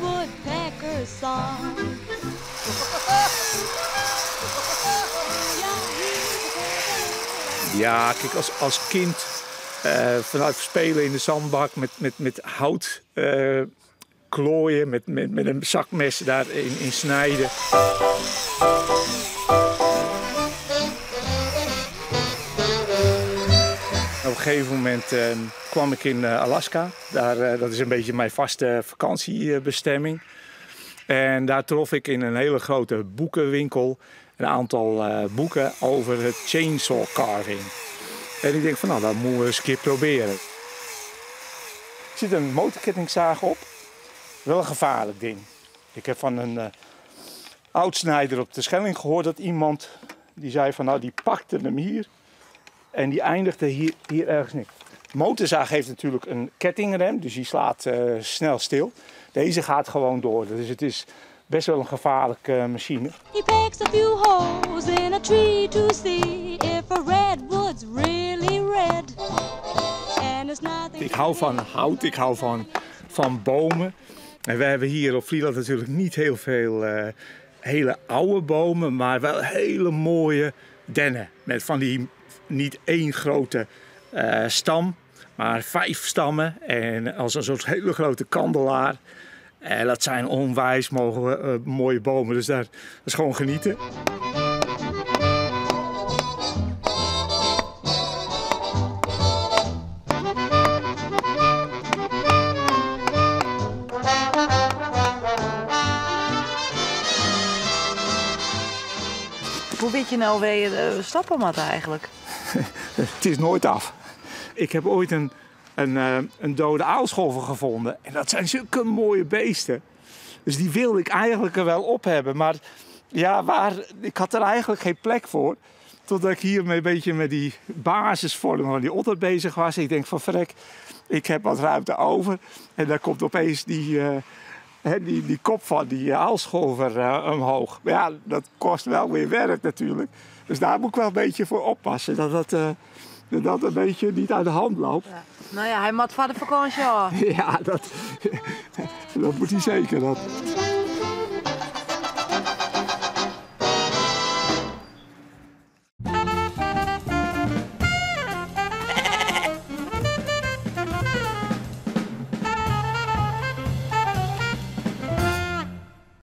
woody woodpecker song. Ja, kijk, als kind vanuit spelen in de zandbak met hout klooien, met een zakmes daarin in snijden. Op een gegeven moment kwam ik in Alaska. Dat is een beetje mijn vaste vakantiebestemming. En daar trof ik in een hele grote boekenwinkel een aantal boeken over het chainsaw carving. En ik denk van nou, dat moeten we eens een keer proberen. Er zit een motorkettingzaag op. Wel een gevaarlijk ding. Ik heb van een oudsnijder op de Schelling gehoord dat iemand die zei van nou, die pakte hem hier en die eindigde hier ergens niet. De motorzaag heeft natuurlijk een kettingrem, dus die slaat snel stil. Deze gaat gewoon door, dus het is best wel een gevaarlijke machine. He picks a few holes in a tree to see if a redwood's really red. And there's nothing Ik hou van hout, ik hou van bomen. En we hebben hier op Vlieland natuurlijk niet heel veel hele oude bomen, maar wel hele mooie dennen. Met van die niet één grote stam, maar 5 stammen en als een soort hele grote kandelaar. En dat zijn onwijs mooie bomen, dus dat is gewoon genieten. Hoe weet je nou waar je stappen moet eigenlijk? Het is nooit af. Ik heb ooit een dode aalscholver gevonden. En dat zijn zulke mooie beesten. Dus die wilde ik eigenlijk er wel op hebben. Maar ja, ik had er eigenlijk geen plek voor. Totdat ik hier een beetje met die basisvorm van die otter bezig was. Ik denk van verrek, ik heb wat ruimte over. En daar komt opeens die kop van die aalscholver omhoog. Maar ja, dat kost wel weer werk natuurlijk. Dus daar moet ik wel een beetje voor oppassen. Dat dat een beetje niet uit de hand loopt. Ja. Nou ja, hij moet voor de vakantie al. Ja, dat moet hij zeker. Dat.